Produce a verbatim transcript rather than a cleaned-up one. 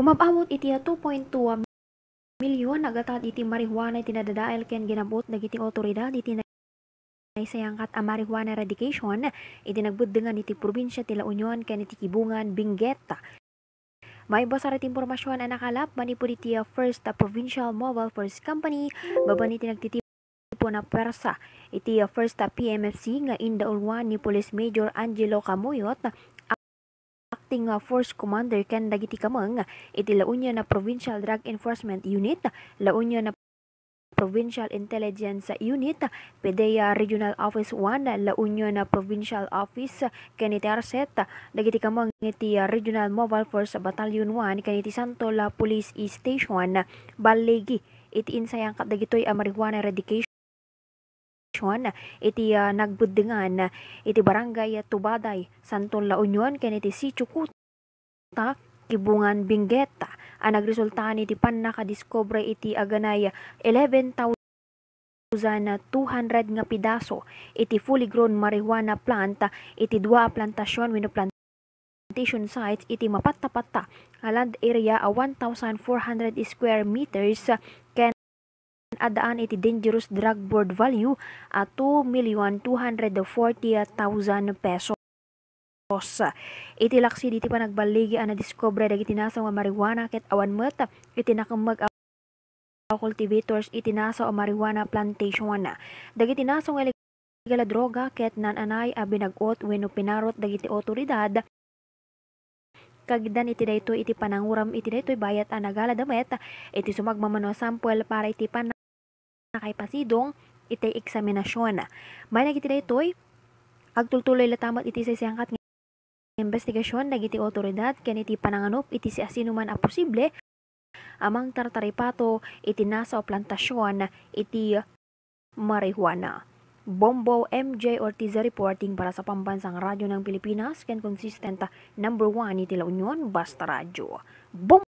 Umab-awot iti two point two million a gatad iti marijuana iti nadadael ken ginab-ot dagiti awtoridad iti naisayangkat a marijuana eradication iti nagbeddengan iti probinsia ti La Union ken iti Kibungan, Benguet. Maibasar iti impormasion a nakalap manipud iti, ah, First, ah, Provincial Mobile Force Company, babaen iti nagtitipon a puwersa iti, ah, First, ah, P M F C nga indauluan ni Police Major Angelo Camuyot, acting, ah, force commander ken dagiti kameng iti La Union a Provincial Drug Enforcement Unit, La Union a Provincial Intelligence Unit, PDEA Regional Office one, La Union Provincial Office, ken iti ARCET, dagiti kameng iti Regional Mobile Force Battalion one, ken iti Santol Police Station. Balligi iti insayangkat dagitoy a marijuana eradication iti, ah, nagbeddengan iti Barangay Tubaday, Santol La Union, ken iti Sitio Kuta, Kibungan, Benguet, a nagresulta iti pannakadiskubre iti aganay eleven thousand two hundred nga pidaso iti fully grown marijuana plant iti dua a plantasion wenno plantation sites iti mapatta-patta nga land area a one thousand four hundred square meters ken addaan iti dangerous drug board value a two million two hundred forty thousand pesos. Iti laksi diti panagballigi a nadiskubre dagiti nasaw nga marijuana ket awan met iti nakemmeg a cultivators iti nasaw a marijuana plantation. Dagiti nasaw nga illegal a droga ket naan-anay a binag-ot wenno pinarot dagiti awtoridad. Kagiddan iti daytoy iti pananguram iti daytoy bayat a nagalada met iti sumagmamano a sample para iti pannakaipasidong iti eksaminasion. Bainag iti daytoy, agtultuloy latta met iti saisayangkat nga imbestigasion dagiti awtoridad ken iti pananganup iti siasinoman a posible a mangtartaripato iti nasaw a plantasion iti marijuana. Bombo M J Ortiz reporting para sa Pambansang Radyo ng Pilipinas ken consistent number one iti La Union, Basta Radyo. Bombo!